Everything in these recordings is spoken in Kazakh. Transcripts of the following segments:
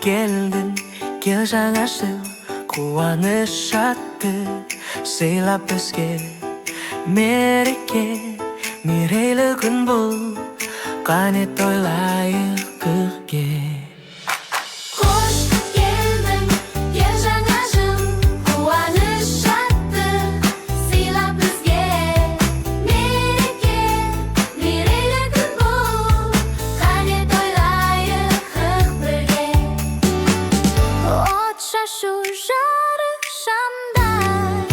Келдің, кел, жаңа жыл, қуаныш, шаттық сыйлап бізге. Мереке, мерейлі күн бұл, қане, тойлайық бірге. Қош келдің, кел, жаңа жыл, қуаныш, шаттық сыйлап бізге. Мереке, мерейлі күн бұл, қане, тойлайық бірге. От шашу, жарық шамдар,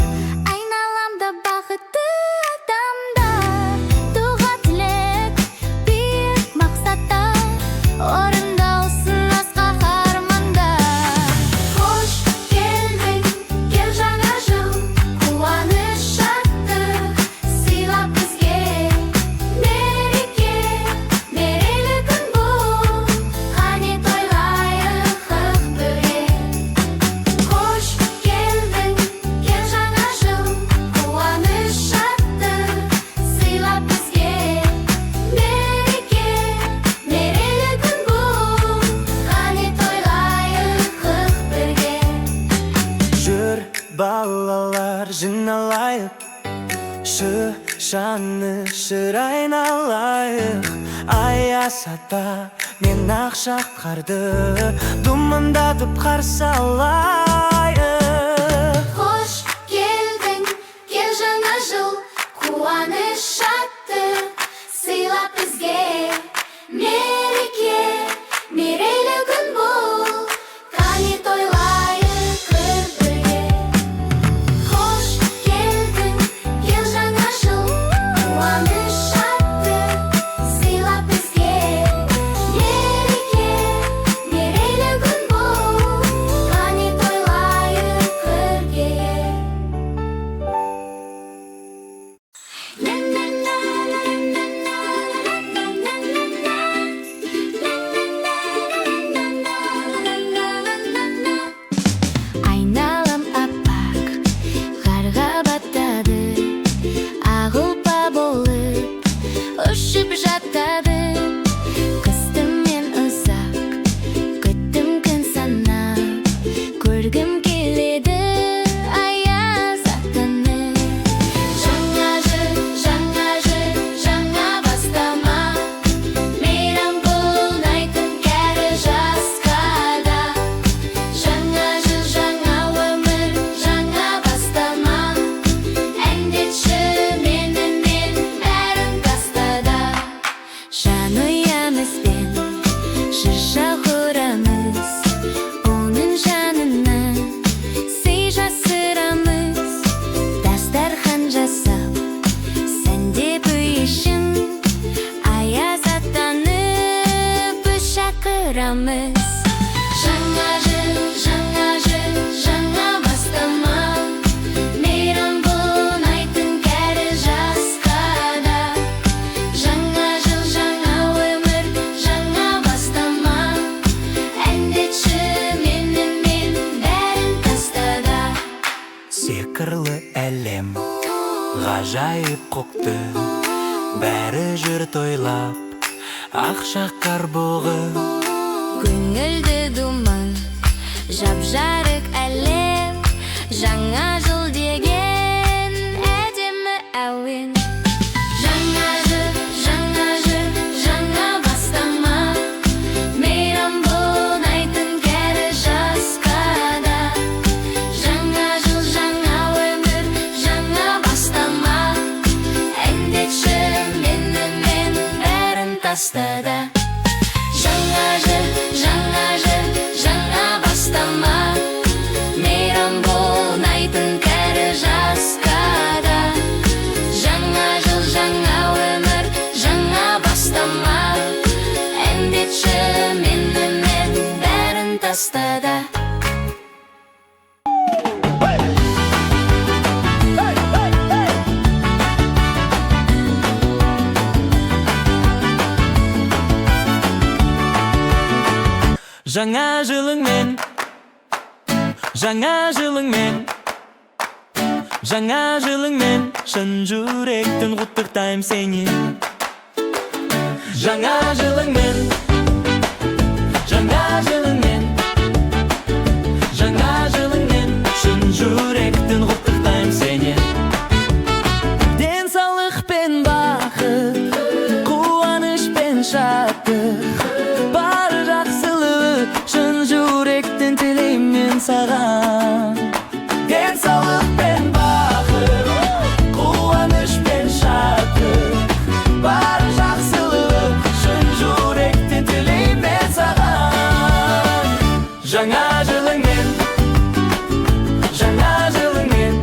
айналамда бақытты адамдар. Дұға, тілек, биік мақсаттар, орындалсын асқақ армандар. Қош келдің, кел, жаңа жыл, қуаныш, шаттық сыйлап бізге. Мереке, мерейлі күн бұл, қане, тойлайық бірге. Қош келдің, кел, жаңа жыл, қуаныш, шаттық сыйлап бізге. Мереке, мерейлі күн бұл, қане, тойлайық бірге. Жүр, балалар, жиналайық, шыршаны шыр айналайық. Аяз ата мен Ақшақарды думандатып қарсы алайық. Қош келдің, кел, жаңа жыл, қуаныш, шаттық сыйлап бізге. Мереке, мерейлі күн бұл, қане, тойлайық бірге. Қош келдің, кел, жаңа жыл, қуаныш, шаттық сыйлап бізге. Мереке, мерейлі күн бұл, қане, тойлайық бірге. Айналам аппақ қарға батады, ақ ұлпа болып ұшып жатады. Қысты мен ұзақ күттім, күн санап, көргім келеді Аяз атаны. Жаңа жыл, жаңа жыл, жаңа бастама, мейрам ұнайтын кәрі жасқа да. Жаңа жыл, жаңа өмір, жаңа бастама, әндетші менімен, бәрін таста да. Жанұямызбен шырша құрамыз, оның жанына сый жасырамыз. Дастархан жасап, сәндеп үй ішін, Аяз атаны біз шақырамыз. Жаңа жыл, жаңа жыл, жаңа бастама, мейрам ұнайтын кәрі жасқа да. Жаңа жыл, жаңа өмір, жаңа бастама, әндетші менімен, бәрін таста да. Сиқырлы әлем ғажайып қоқты, бәрі жүр тойлап, ақша қар бұғы. Көңілді думан, жап жарық әлем, жаңа жыл деген әдемі әуен. Жаңа жыл, жаңа жыл, жаңа бастама, мейрам ұнайтын кәрі жасқа да. Жаңа жыл, жаңа өмір, жаңа бастама, әндетші менімен, бәрін таста да. Жаңа жыл, жаңа жыл, жаңа бастама, мейрам ұнайтын кәрі жасқа да. Жаңа жыл, жаңа өмір, жаңа бастама, әндетші менімен, бәрін таста да. Жаңа жылыңмен, жаңа жылыңмен, жаңа жылыңмен, шын жүректен құттықтаймын сені. Жаңа жылыңмен, жаңа жылыңмен. Бақыт, бар жақсылық, шын жүректен тілеймін саған. Денсаулық пен бақыт, қуаныш пен шаттық, бар жақсылық, шын жүректен тілеймін саған. Жаңа жылыңмен, жаңа жылыңмен,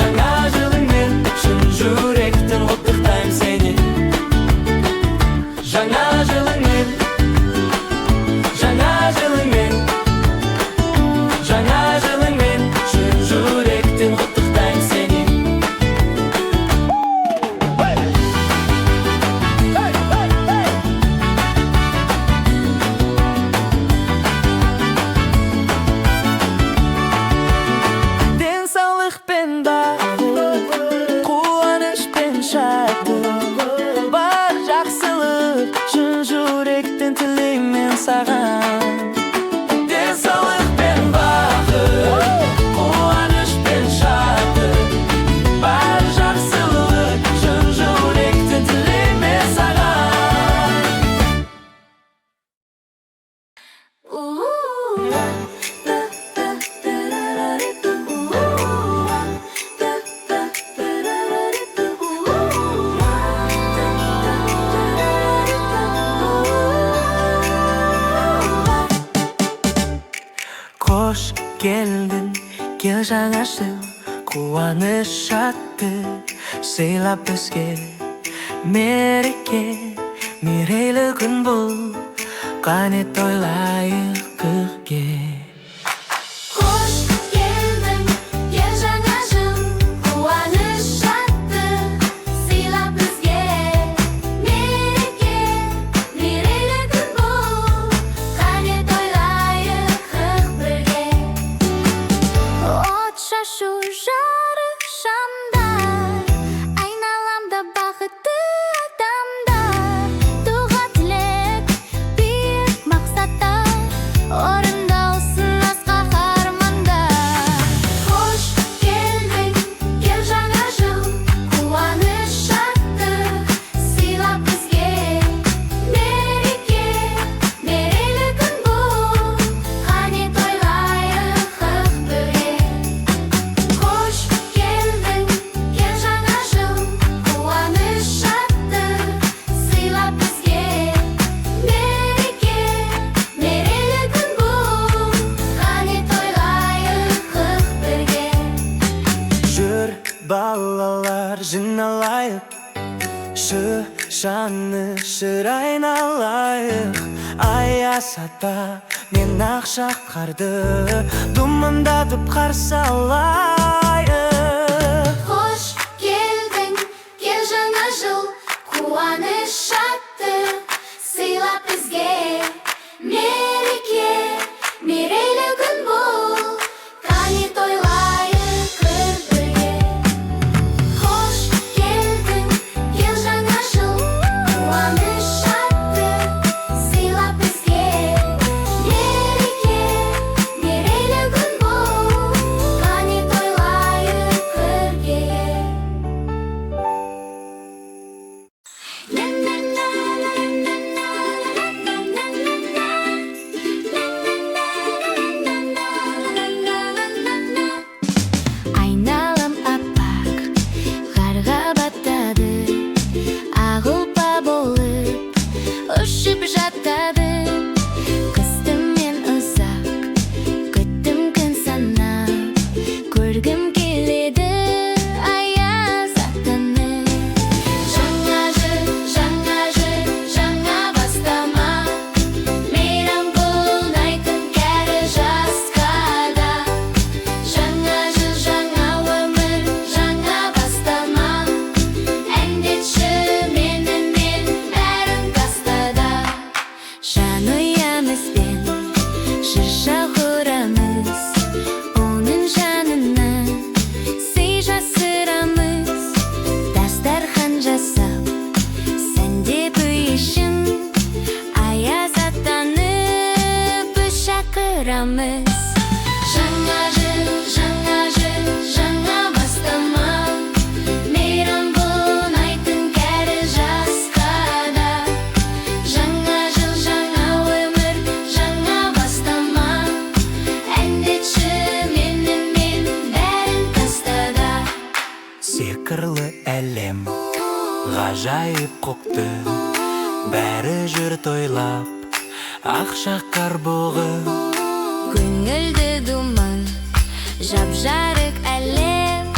жаңа жылыңмен, шын жүректен құттықтаймын сені. Жаңа жылыңмен, жаңа жылыңмен, жаңа жылыңмен, шын жүректен құттықтаймын сені. Hey! Hey, hey, hey! Денсаулық пен бақыт, қуаныш пен шаттық, бар жақсылық, шын жүректен тілеймін саған. Денсаулық пен бақыт, қуаныш пен шаттық, бар жақсылық, шын жүректен тілеймін саған. Қош келдің, кел, жаңа жыл, қуаныш, шаттық сыйлап бізге. Мереке, мерейлі күн бұл, қане, тойлайық бірге. Қош келдің, кел, жаңа жыл, қуаныш, шаттық сыйлап бізге. Мереке, мерейлі күн бұл, қане, тойлайық бірге. От шашу, жарық шамдар, айналамда бақытты адамдар. Дұға, тілек, биік мақсаттар, орындалсын асқақ армандар. Қош келдің, кел, жаңа жыл, қуаныш, шаттық сыйлап бізге. Мереке, мерейлі күн бұл, қане, тойлайық бірге. Қош келдің, кел, жаңа жыл, қуаныш, шаттық сыйлап бізге. Мереке, мерейлі күн бұл, қане, тойлайық бірге. Жүр, балалар, жиналайық, шыршаны шыр айналайық. Аяз ата мен Ақшақарды думандатып қарсы алайық. Қош келдің, кел, жаңа жыл, қуаныш, шаттық сыйлап бізге. Мереке, мерейлі күн бұл, қане, тойлайық бірге. Қош келдің, кел, жаңа жыл, қуаныш, шаттық сыйлап бізге. Мереке, мерейлі күн бұл, қане, тойлайық бірге. көкті. Бәрі жүр тойлап, ақша қар бұғы. Көңілді думан, жап-жарық әлем.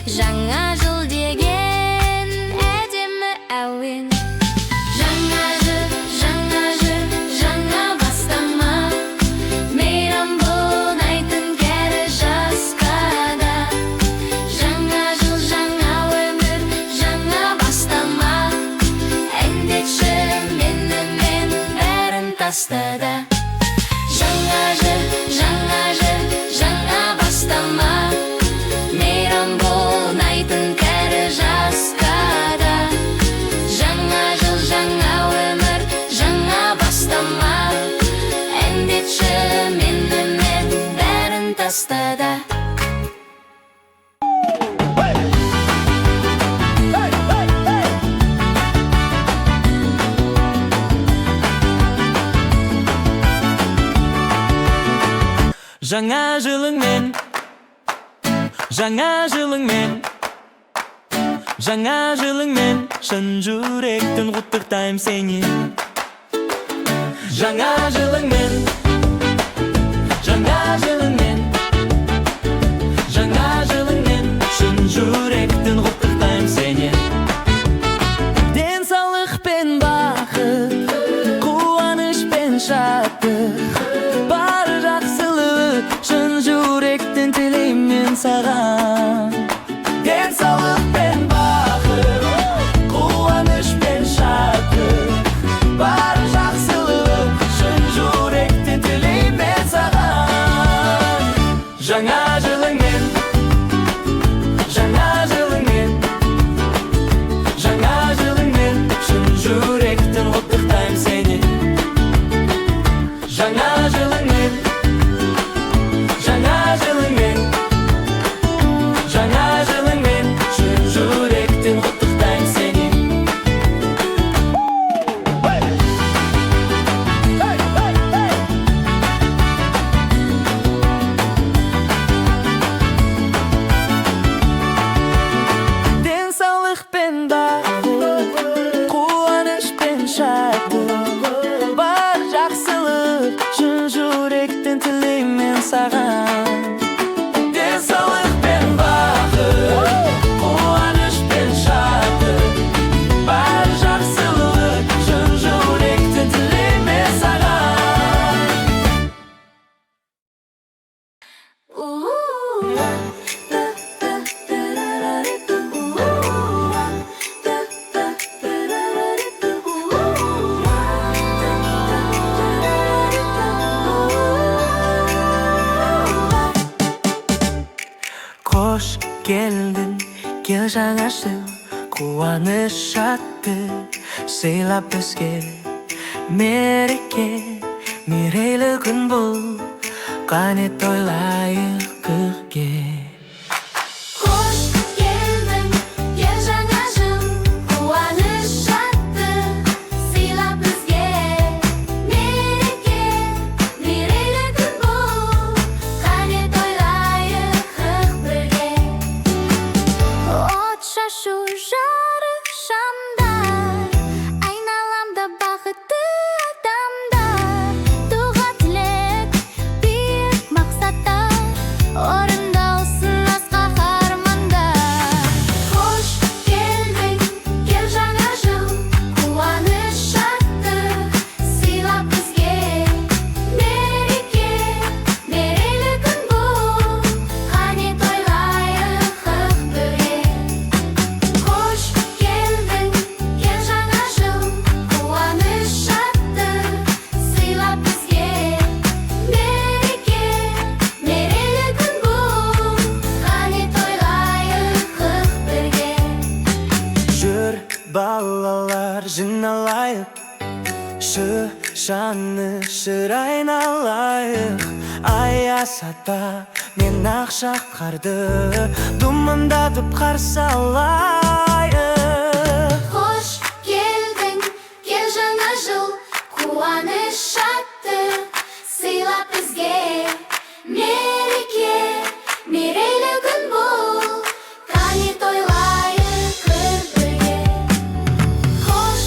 Жаңа жыл деген әдемі әуен. Жаңа жыл, жаңа жыл, жаңа бастама. Мейрам ұнайтын кәрі жасқа да. Жаңа жыл, жаңа өмір, жаңа бастама. Әндетші менімен, бәрін таста да. Жаңа жыл, жаңа жыл, жаңа бастама. Мейрам ұнайтын кәрі жасқа да. Жаңа жыл, жаңа өмір, жаңа бастама. Әндетші менімен, бәрін таста да. Жаңа жылыңмен, жаңа жылыңмен, жаңа жылыңмен, шын жүректен құттықтаймын сені. Жаңа жылыңмен, жаңа жылыңмен, жаңа жылыңмен, шын жүректен құттықтаймын сені. Денсаулық пен бақыт, қуаныш пен шаттық, бар жақсылық шын жүректен тілеймін саған. Денсаулық пен бақыт, қуаныш пен шаттық, бар жақсылық шын жүректен тілеймін саған. Жаңа жылыңмен, жаңа жылыңмен, жаңа жылыңмен, шын жүректен құттықтаймын сені. Жаңа жылыңмен, жаңа жылыңмен, жаңа жылыңмен, шын жүректен құттықтаймын сені. Денсаулық пен бақыт, қуаныш пен шаттық, бар жақсылық шын жүректен тілеймін саған. Денсаулық пен бақыт, қуаныш пен шаттық, бар жақсылық шын жүректен тілеймін саған. Қош келдің, кел, жаңа жыл, қуаныш, шаттық сыйлап бізге. Мереке, мерейлі күн бұл, қане тойлайық бірге. Қош келдің, кел, жаңа жыл, қуаныш, шаттық сыйлап бізге. Мереке, мерейлі күн бұл, қане тойлайық бірге. От шашу, жарық шамдар, айналамда бақытты адамдар. Дұға, тілек, биік мақсаттар, орындалсын асқақ армандар. Қош келдің, кел, жаңа жыл, қуаныш, шаттық сыйлап бізге. Мереке, мерейлі күн бұл, қане тойлайық бірге. Қош келдің, кел, жаңа жыл, қуаныш, шаттық сыйлап бізге. Мереке, мерейлі күн бұл, қане тойлайық бірге. Жүр, балалар, жиналайық, шыршаны шыр айналайық. Аяз ата мен ақша қарды думандатып қарсы алайық. Қош келдің, кел, жаңа жыл, қуаныш, шаттық сыйлап бізге. Мереке, мерейлі күн бұл, қане тойлайық бірге. Қош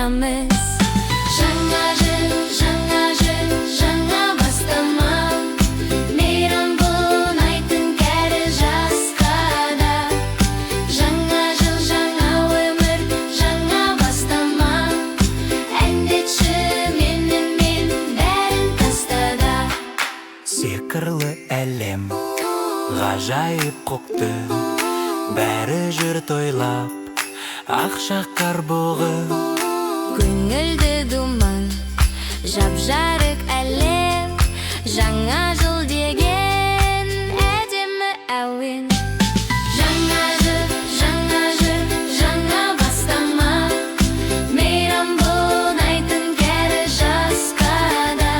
қуанамыз. Жаңа жыл, жаңа жыл, жаңа бастама. Мейрам ұнайтын кәрі жасқа да. Жаңа жыл, жаңа өмір, жаңа бастама. Әндетші менімен, бәрін таста да. Сиқырлы әлем, ғажайып көкті. Бәрі жүр тойлап, ақша қар бұғы. Көңілді думан, жап жарық әлем. Жаңа жыл деген әдемі әуен. Жаңа жыл, жаңа жыл, жаңа бастама. Мейрам ұнайтын кәрі жасқа да.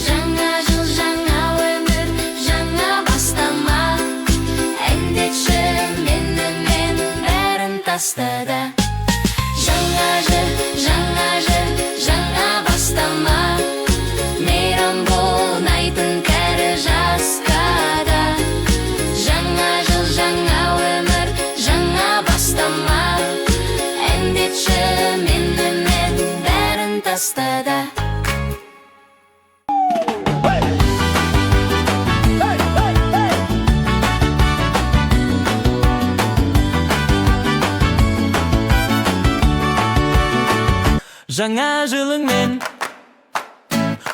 Жаңа жыл, жаңа өмір, жаңа бастама. Әндетші менімен, бәрін таста да. Жаңа жыл, жаңа жыл, жаңа бастама. Мейрам ұнайтын кәрі жасқа да. Жаңа жыл, жаңа өмір, жаңа бастама. Әндетші менімен, бәрін таста да. Жаңа жылыңмен,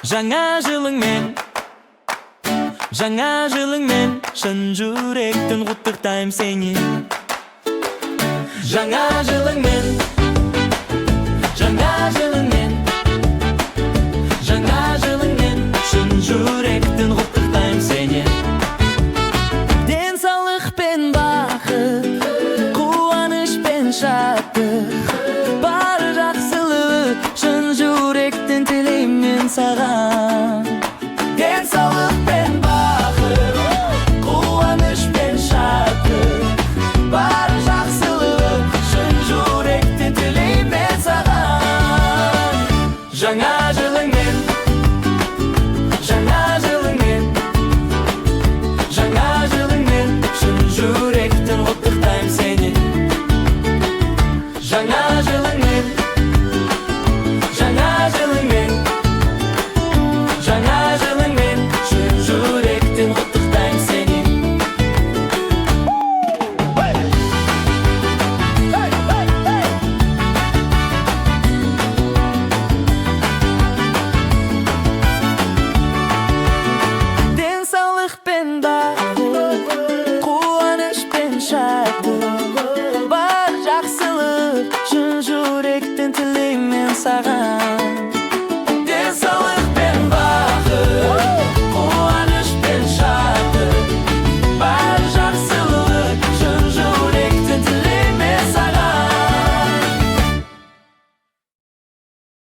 жаңа жылыңмен, жаңа жылыңмен. Шын жүректен құттықтаймын сені. Жаңа жылыңмен, жаңа жылыңмен.